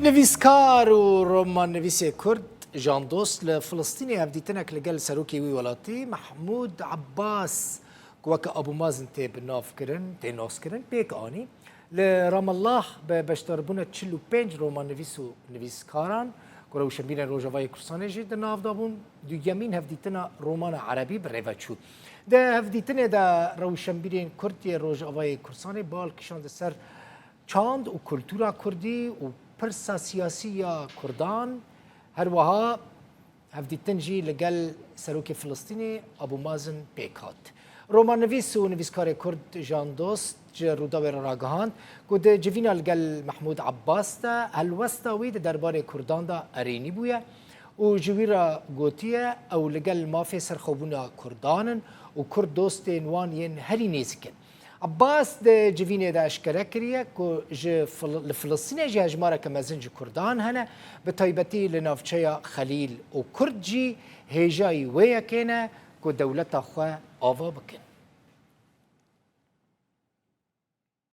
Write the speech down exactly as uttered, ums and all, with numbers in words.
Nivîskar û romannivîsê Kurd Jan Dost li Filistînê hevdîtinek li gel serokê wî welatî Mehmûd Ebbas, ku weke Abû Mazin tê bi nav kirin, tê naskirin, pêk anî. Li Ramallah bi beşdarbûna çil û pênc romannivîs û nivîskaran ku rewşenbîrên Rojavayê Kurdistanê jî di nav de bûn, duyemîn hevdîtina romana erebî bi rê ve çû. Di hevdîtinê de rewşenbîrên Kurd yê Rojavayê Kurdistanê bal kişand ser çand û kultura kurdî û pirsa siyasî ya kurdan, her wiha hevdîtin jî li gel serokê Filistînê Abû Mazin pêk hat. Romannivîs û nivîskarê kurd Jan Dost ji Rûdawê re ragihand ku di civîna li gel Mehmûd Ebbas de helwesta wî di derbarê kurdan de erênî bûye û ji wî re gotiye, ew li gel mafê serxwebûna kurdan in û kurd dostên wan yên herî nêzik in. Ebbas di civînê de eşkere kiriye ku ji Fil-, li Filistînê jî hejmareke mezin ji kurdan hene, bi taybetî li navçeya Xelîl, û kurd jî hêjayî wê yekê ne ku dewleta xwe ava bikin.